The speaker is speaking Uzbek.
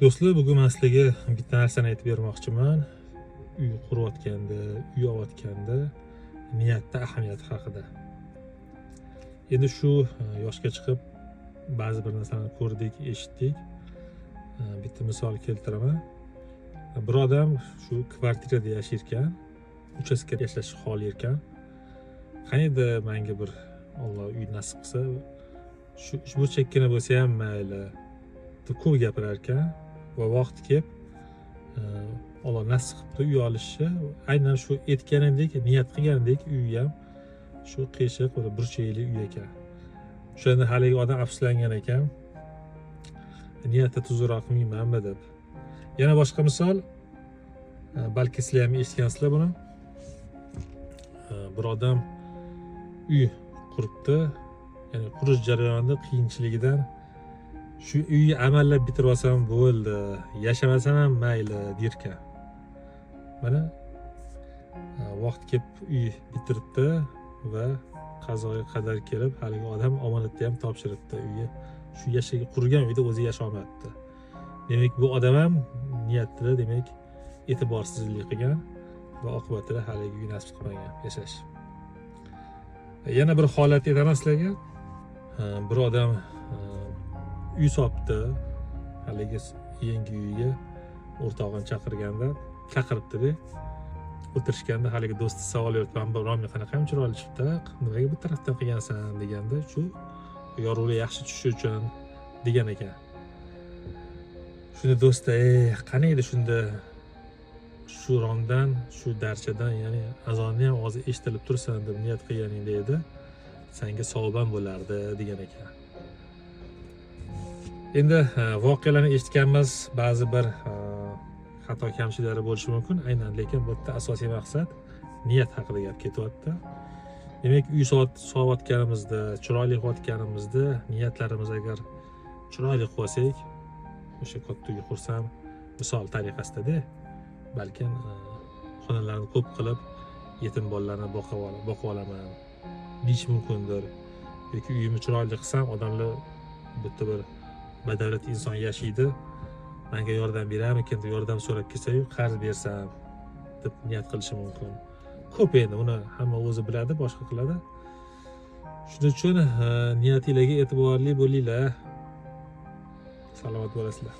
Do'stlar, bugun man sizlarga bitta narsani aytib bermoqchiman. Uy qurayotganda, uy olayotganda niyatni ahamiyati haqida. Endi shu yoshga chiqib ba'zi bir narsalarni ko'rdik, eshitdik. Bitta misol keltiraman. Bir odam shu kvartirada yashar ekan, uchastkada yashashni xohlar ekan. Qaniydi manga bir Alloh uy nasib qilsa, shu uchburchakkina bo'lsa ham mayli deb ko'p gapirar ekan va vaqti kelib Alloh nasib qilibdi uy olishni. Aynan shu aytganidek, niyat qilganidek uyi ham shu qiyshiq bir burchakli uy ekan. O'shanda haligi odam afsuslangan ekan, niyatni tuzukroq qilmaymanmi deb. Yana boshqa misol, balki sizlar ham eshitgansizlar buni. Bir odam uy quribdi, ya'ni qurish jarayonida qiyinchiligidan shu uyni amallab bitirib olsam bo'ldi, yashamasam ham mayli derkan. Mana vaqt kelib uy bitiribdi va qazoyi qadar kelib haligi odam omonatni ham topshiribdi uyi. Shu yashagan qurgan uyda o'zi yasholmabdi. Demak, bu odam ham niyatida demak e'tiborsizlik qilgan va oqibatida haligi uy nasib qilmagan yashash. Yana bir holat aytaman sizlarga. Bir odam uy sotibdi, haligi yangi uyiga o'rtog'ini chaqirganda chaqiribdida, o'tirishganda haligi do'sti savol beribdi: "Mana bu roming qanaqa ham chiroyli chiqibdi, nimaga bu tarafdan qilgansan?" deganda, "Shu yorug'lik yaxshi tushishi uchun", degan ekan. Shunda do'sti: "Ey, qani edi shunda shu romdan, shu darchadan, ya'ni azonni ham ovozi eshitilib tursin deb niyat qilganingda edi, sanga savob ham bo'lardi", degan ekan. Endi voqealarni eshitganmiz, ba'zi bir xato kamchiliklari bo'lishi mumkin aynan, lekin bu yerda asosiy maqsad niyat haqida gap ketyapti. Demak, uy solayotganimizda, chiroyli qilayotganimizda niyatlarimiz agar chiroyli qilib olsak, o'sha katta uy qursam misol tariqasidada, balkim xonalarni ko'p qilib yetim bolalarni boqib olaman deyish mumkindir, yoki uyimni chiroyli qilsam, odamlar bitta bir badavlat inson yashaydi, manga yordam berarmikin deb yordam so'rab kelsayu, qarz bersam deb niyat qilishi mumkin. Ko'p endi uni hamma o'zi biladi, boshqa qiladi. Shuning uchun niyatinglarga e'tiborli bo'linglar. Salomat bo'lasizlar.